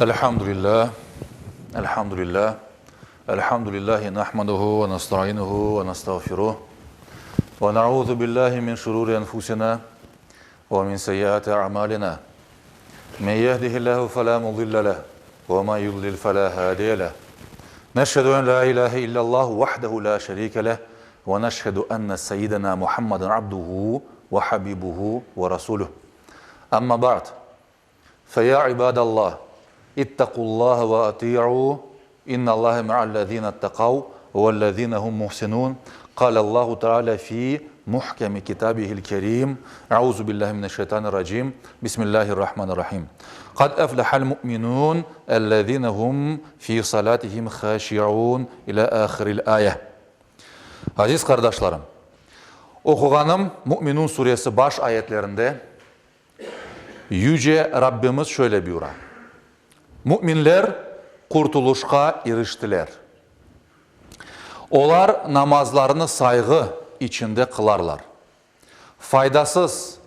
Elhamdülillah, elhamdülillah, elhamdülillahi nahmaduhu ve nastainuhu ve nastağfiruh ve na'udhu billahi min şururi enfusina ve min seyyiati a'malina. Men yehdihillahu fela mudille leh ve men yudlil fela hadiye leh. Neşhedü en la ilahe illallah vahdehu la şerike leh ve neşhedü enne seyyidena Muhammeden abduhu ve habibuhu ve rasuluh. Amma ba'd. Feya ibadallah, ittaqullaha ve ati'u, innallaha ma'allezine ittaqav vellezine hum muhsinun, qalallahu teala fi muhkemi kitabihil kerim, euzu billahi mineşşeytanirracim, bismillahirrahmanirrahim. Kad eflehal mu'minun, ellezine hum fi salatihim haşi'un, ila ahiril aye. Aziz qardaşlarım, oquğanım Mu'minun suresi baş ayetlerinde Yüce Rabbimiz şöyle buyura, Müminler qurtulışqa iriştiler. Olar namazlarını sayğı içinde qılarlar. Faydasız,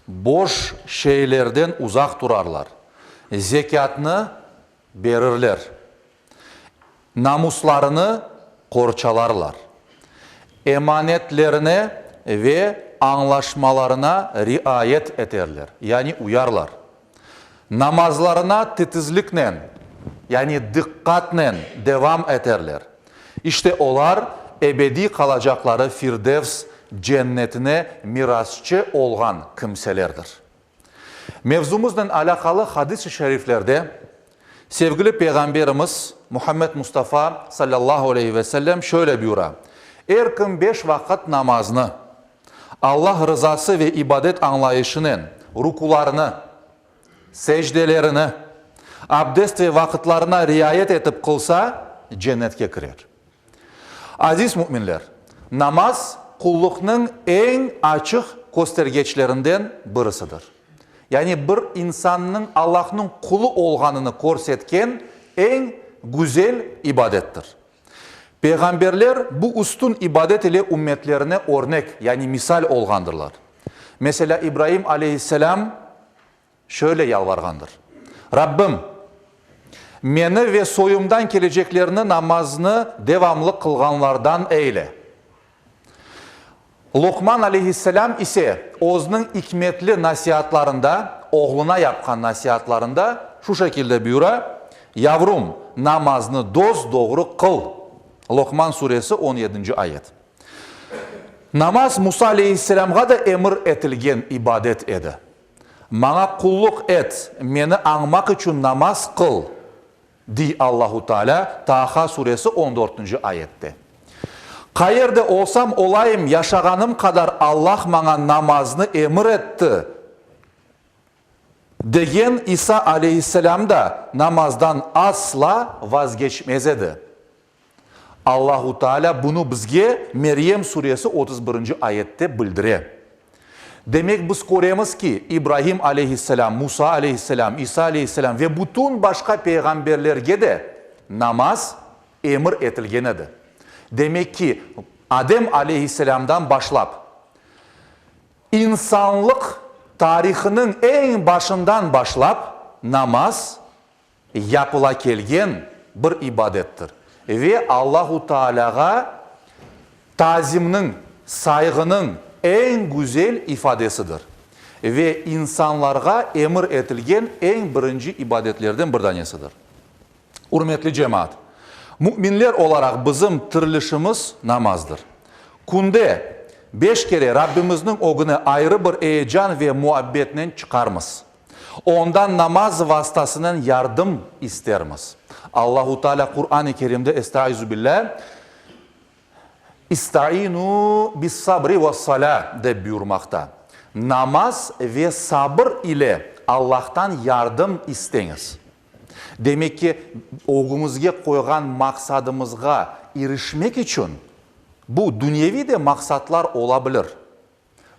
boş şeylerden uzaq turarlar. Zekâtnı berirler. Namuslarını qorçalarlar. Emanetlerine ve añlaşmalarına riayet eterler, yani uyarlar. Namazlarına titizliknen, yani diqqatnen devam eterler. İşte olar ebediy qalacaqları Firdevs cennetine mirasçı olğan kimselerdir. Mevzumıznen alâqalı hadis-i şeriflerde sevgili Peyğamberimiz Muhammed Mustafa salâllahu aleyhi ve sellem şöyle buyura, Er kim beş vaqıt namaznı Allah rızası ve ibadet añlayışınen rukularını, secdelerini, abdest ve vaqıtlarına riayet etip qılsa, cennetke kirer. Aziz müminler, namaz, qulluqnıñ eñ açıq köstergeçlerinden birisidir. Yani bir insannıñ Allahnıñ qulu olğanını körsetken eñ güzel ibadettir. Peyğamberler bu üstün ibadet ile ümmetlerine örnek, yani misal olğandırlar. Meselâ, İbraim aleyhisselâm şöyle yalvarğandır, Rabbim, meni ve soyumdan keleceklerni namaznı devamlı qılğanlardan eyle. Luqman aleyhisselâm ise özüniñ ikmetli nasiatlarında, oğluna yapqan nasiatlarında şu şekilde buyura, Yavrum, namaznı dos-doğru qıl. Luqman suresi, on yedinci ayet. Namaz Musa aleyhisselâmğa da emir etilgen ibadet edi. Maña qulluq et, meni añmaq içün namaz qıl, dey Allahu Teala Taaha suresi on dörtünci ayette. Qayerde olsam olayım, yaşağanım qadar Allah maña namaznı emir etti, degen İsa aleyhisselâm da namazdan asla vazgeçmez edi. Allahu Teala bunı bizge Meryem suresi 31-nci ayette bildire. Demek biz köremiz ki, İbrahim aleyhisselâm, Musa aleyhisselâm, İsa aleyhisselâm ve bütün başqa peyğamberlerge de namaz emir etilgen edi. Demek ki, Adem aleyhisselâmdan başlap, insanlıq tarihınıñ eñ başından başlap namaz yapıla kelgen bir ibadettir ve Allahu Taalâğa tazimniñ, sayğınıñ eñ güzel ifadesidir ve insanlarğa emir etilgen eñ birinci ibadetlerden bir danesidir. Ürmetli cemaat! Müminler olaraq bizim tirilişimiz namazdır. Künde beş kere Rabbimizniñ ögüne ayrı bir eyecan ve muabbetnen çıqarmız. Ondan namaz vastasınen yardım istermiz. Allahu Teala Quran-ı Kerimde Estaizu billâ, İstainu bis-sabri ves-salâ dep buyurmaqta. Namaz ve sabır ile Allahtan yardım isteñiz. Demek ki, ögümizge qoyğan maqsadımızğa irişmek içün, bu dünyeviy de maqsatlar ola bilir,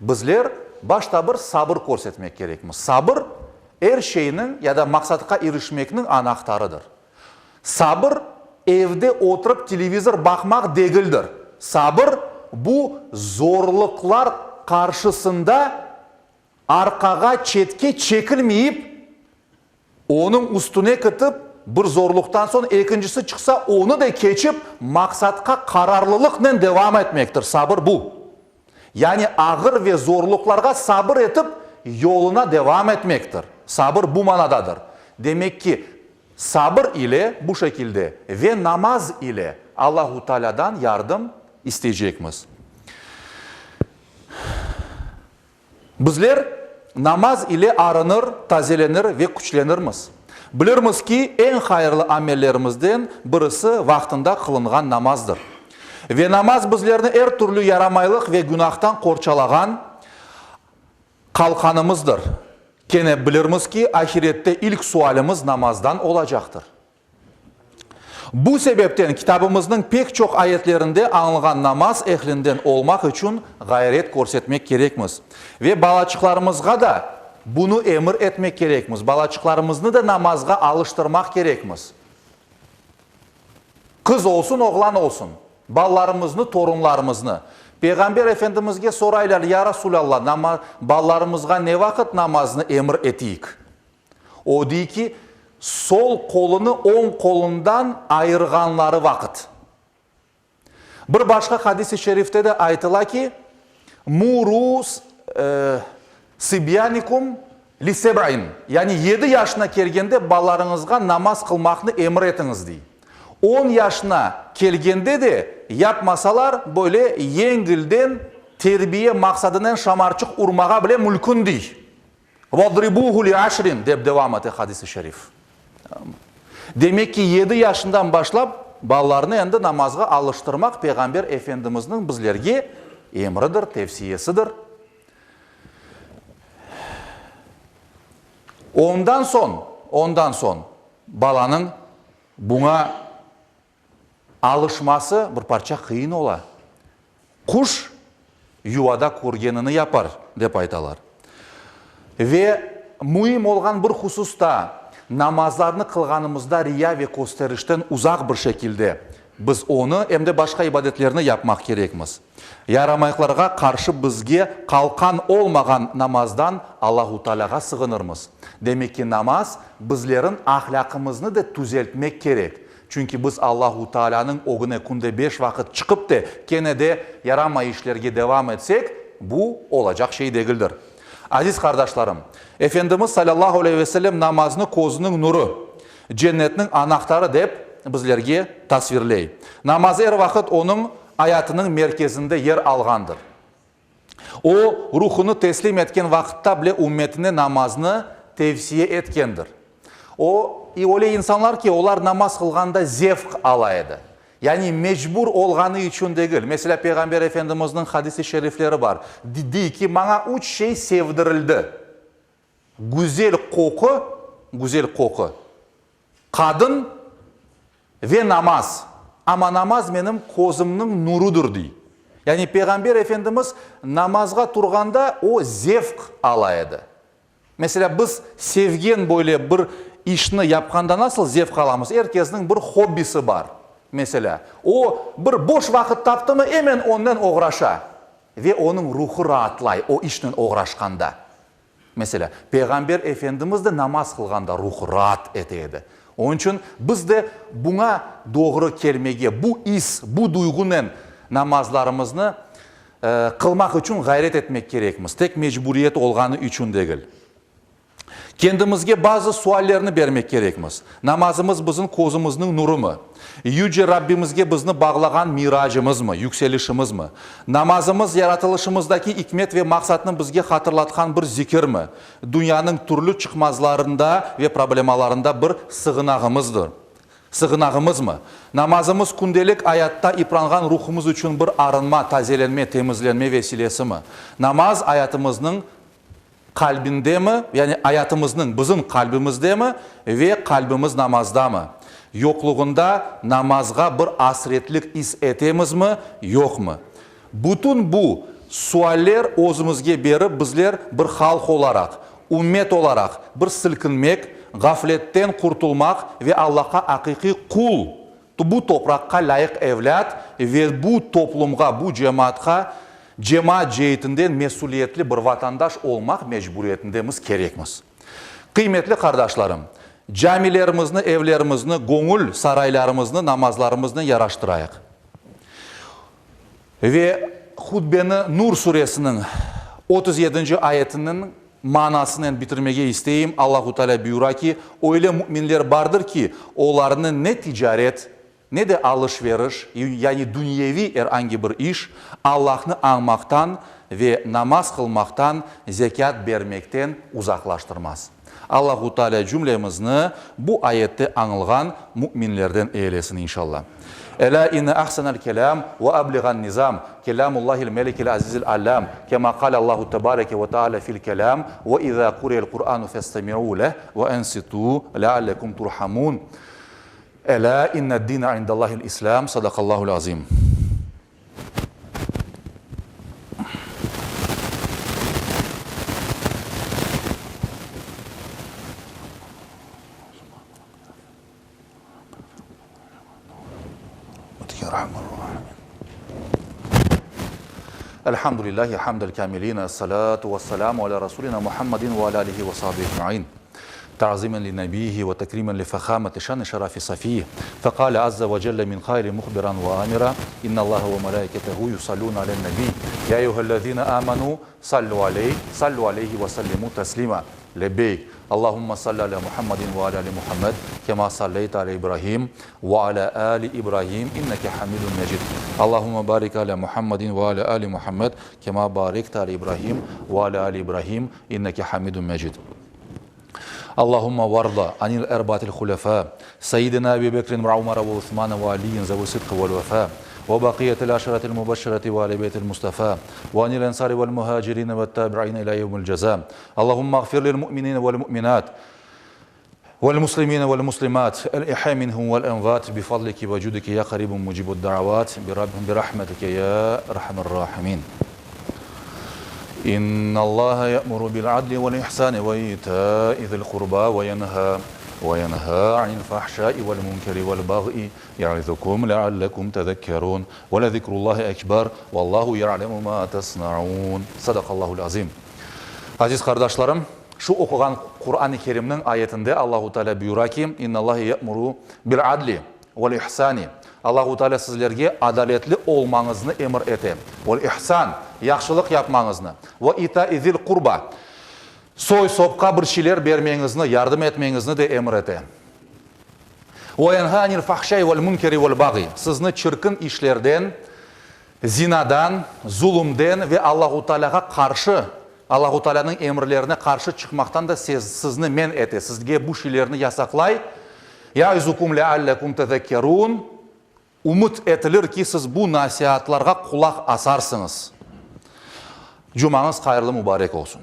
Bizler başta bir sabır körsetmek kerekmiz. Sabır, er şeyniñ ya da maqsatqa irişmekniñ anahtarıdır. Sabır, evde oturıp televizor baqmaq degildir. Sabır, bu zorluqlar qarşısında arqağa, çetke çekilmeyip, onıñ üstüne ketip. Bir zorluqtan soñ ekincisi çıqsa, onı da keçip, maqsatqa qararlılıqnen devam etmektir. Sabır bu. Yani ağır ve zorluqlarğa sabır etip, yoluna devam etmektir. Sabır bu manadadır. Demek ki, sabır ile, bu şekilde, ve namaz ile Allahu Taalâdan yardım isteycekmiz. Bizler namaz ile arınır, tazelenir ve küçlenirmiz. Bilirmiz ki, eñ hayırlı amellerimizden birisi vaqtında qılınğan namazdır. Ve namaz bizlerni er türlü yaramaylıq ve günahtan qorçalağan qalqanımızdır. Kene bilirmiz ki, ahirette ilk sualimiz namazdan olacaqtır. Bu sebepten kitabımıznıñ pek çoq ayetlerinde añılğan namaz ehlinden olmaq içün ğayret körsetmek kerekmiz. Ve balaçıqlarımızğa da bunı emir etmek kerekmiz, balaçıqlarımıznı da namazğa alıştırmaq kerekmiz. Qız olsun, oğlan olsun, balalarımıznı, torunlarımıznı. Peyğamber Efendimizge soraylar, Ya Rasulallah, balalarımızğa ne vaqıt namaznı emir eteyik? O dey ki, sol qolunı oñ qolundan ayırğanları vaqıt. Bir başqa hadis-i şerifte de aytıla ki, Muru sıbyanikum li seb'in, yani yedi yaşına kelgende balalarıñızğa namaz qılmaqnı emir etiñiz, dey. On yaşına kelgende de yapmasalar, böyle yengilden terbiye maqsadınen şamarçıq urmağa bile mülkün, dey. Vadribuhu li aşrin, dep devam ete hadis-i şerif. Demek ki, yedi yaşından başlap balalarnı endi namazğa alıştırmaq Peyğamber Efendimizniñ bizlerge emridir, tevsiyesidir. Ondan soñ, ondan soñ balanıñ buña Alışması bir parça qıyın ola. Quş yuvada körgenini yapar, dep aytalar. Ve müim olğan bir husus da, namazlarnı qılğanımızda riya ve kösterişten uzaq bir şekilde biz onı, em de başqa ibadetlerni yapmaq kerekmiz. Yaramayqlarğa qarşı bizge qalqan olmağan namazdan Allahu Taalâğa sığınırmız. Demek ki, namaz bizlerin ahlâqımıznı da tüzeltmek kerek. Çünki biz Allahu Taalânıñ ögüne künde beş vaqıt çıqıp de kene de yaramay işlerge devam etsek, bu olacaq şey degildir. Aziz qardaşlarım, Efendimiz salâllahu aleyhi ve sellem namaznı közüniñ nuru, cennetniñ anahtarı dep bizlerge tasvirley. Namaz er vaqıt onıñ ayatınıñ merkezinde yer alğandır. O, ruhunı teslim etken vaqıtta bile ümmetine namaznı tevsiye etkendir. O, öyle insanlar ki, olar namaz qılğanda zevq ala edi. Yani mecbur olğanı içün degil. Meselâ, Peyğamber Efendimizniñ hadis-i şerifleri bar, dey ki, maña üç şey sevdirildi, güzel qoqu, güzel qoqu, Qadın ve namaz. Amma namaz menim közümniñ nurudır, dey. Yani Peyğamber Efendimiz namazğa turğanda o zevq ala edi. Meselâ, biz sevgen böyle bir işni yapqanda nasıl zevq alamız? Er kesniñ bir hobbisi bar, meselâ. O, bir boş vaqıt taptımı, emen onnen oğraşa. Ve onıñ ruhu raatlay o işnen oğraşqanda. Meselâ, Peyğamber Efendimiz de namaz qılğanda ruhu raat ete edi. Onıñ içün biz de buña doğru kelmege, bu is, bu duyğunen namazlarımıznı qılmaq içün ğayret etmek kerekmiz, tek mecburiyet olğanı içün degil. Kendimizge bazı suallerni bermek kerekmiz, Namazımız bizim közümizniñ nurumı? Yüce Rabbimizge bizni bağlağan miracımızmı, yükselişimizmi? Namazımız yaratılışımızdaki ikmet ve maqsatnı bizge hatırlatqan bir zikirmi? Dünyanıñ türlü çıqmazlarında ve problemalarında bir sığınağımızdır, sığınağımızmı? Namazımız kündelik ayatta ipranğan ruhumız içün bir arınma, tazelenme, temizlenme vesilesimi? Namaz ayatımıznıñ Qalbindemi, yani ayatımıznıñ, bizim qalbimizdemi ve qalbimiz namazdamı? Yoqluğında namazğa bir asretlik is etemizmi, yoqmı? Bütün bu sualler özümizge berip bizler bir halq olaraq, ümmet olaraq bir silkinmek, ğafletten qurtulmaq ve Allahqa aqiqiy qul, bu topraqqa lâyıq evlât ve bu toplumğa, bu cemaatqa cemaat ceetinden mesüliyetli bir vatandaş olmaq mecburiyetindemiz, kerekmiz. Qıymetli qardaşlarım! Camilerimizni, evlerimizni, göñül saraylarımıznı namazlarımıznen yaraştırayıq. Ve hutbeni Nur suresiniñ 37 yedinci ayetiniñ manasınen bitirmege isteyim, Allahu Teala buyura ki, Öyle müminler bardır ki, olarnı ne ticaret, ne de alış-veriş, yani dünyeviy er angi bir iş, Allahnı añmaqtan ve namaz qılmaqtan, zekât bermekten uzaqlaştırmaz. Allahu Teala cümlemizni bu ayette añılğan müminlerden eylesin inşallah. Elâ inne ahsenel kelâm ve abliğan nizam kelâmullahil melikil azizil allâm kema qâle Allahu tebareke ve teâlâ fil kelâm ve izâ quri'el Qur'anu festemi'û leh ve ensitû leallekum turhamûn. Elâ inne'd-dîne indallâhil islâm. Sadakallâhul azîm. Elhamdülillahi hamdel kâmilîn, es-salâtu ves-selâmu alâ rasûlinâ Muhammedin ve alâ âlihi ve sahbihi ecmaîn. Ta'zimen li nebiyhi ve tekrimen li fehâmeti şan-ı şerafi safiyih. Feqâle azze ve celle min qailin muhbiran ve amira, İnnallâhe ve melâiketehu yusallûne alen-nebiy, ya eyyühellezîne âmenû sallu aleyh, sallu aleyhi ve sellimû teslîmâ. Lebbeyk, Allahümme salli alâ Muhammedin ve alâ ali Muhammed, kemâ salleyte alâ İbrahim ve alâ âli İbrahim, inneke hamidun mecid. Allahümme barik alâ Muhammedin ve alâ ali Muhammed, kemâ barekte alâ İbrahim ve alâ ali İbrahim, inneke hamidun mecid. Allahümme varda anil erbatil hulefâ, seyyidina Ebi Bekrin ve Umara ve Usmana ve Aliyyin zevi sidqi vel vefâ, ve baqiyetil aşeretil mübeşşereti ve ali beytil Mustafa, ve anil ensari vel muhacirine ve tabi'ine ilâ yevmil cezâ. Allahümme ğfir lil mu'minine vel mu'minat, vel muslimine vel muslimat, el ihya minhum vel envat, bi fadlike ve cudike ya qaribun mucibud da'avat, bi rahmetike ya erhamer rahimin. İnnallaha ye'muru bil adli vel ihsani ve ita'i zil qurba ve yenha ve yenha anil fahşai vel munkeri vel bag'i ya'izukum leallekum tezekkerun ve le zikrullahi ekber vallahu ya'lemu ma tesnaun. Sadakallahul azim. Aziz qardaşlarım, şu oquğan Quran-ı Kerimniñ ayetinde Allahu Teala buyura ki, İnnallaha ye'muru bil adli vel ihsani, Allahu Teala sizlerge adaletli olmañıznı emir ete, vel ihsan, yahşılıq yapmañıznı, ve ita'i zil qurba, soy-sopqa bir şeyler bermeñizni, yardım etmeñizni de emir ete. Ve yenha anil fahşai vel münkeri vel baği, sizni çirkin işlerden, zinadan, zulumden ve Allahu Tealağa qarşı, Allahu Tealanıñ emirlerine qarşı çıqmaqtan da sizni men ete, sizge bu şeylerni yasaqlay, Yaizukum leallekum tezekkerun, ümüt etilir ki, siz bu nasiatlarğa qulaq asarsıñız. Cumañız hayırlı mübarek olsun.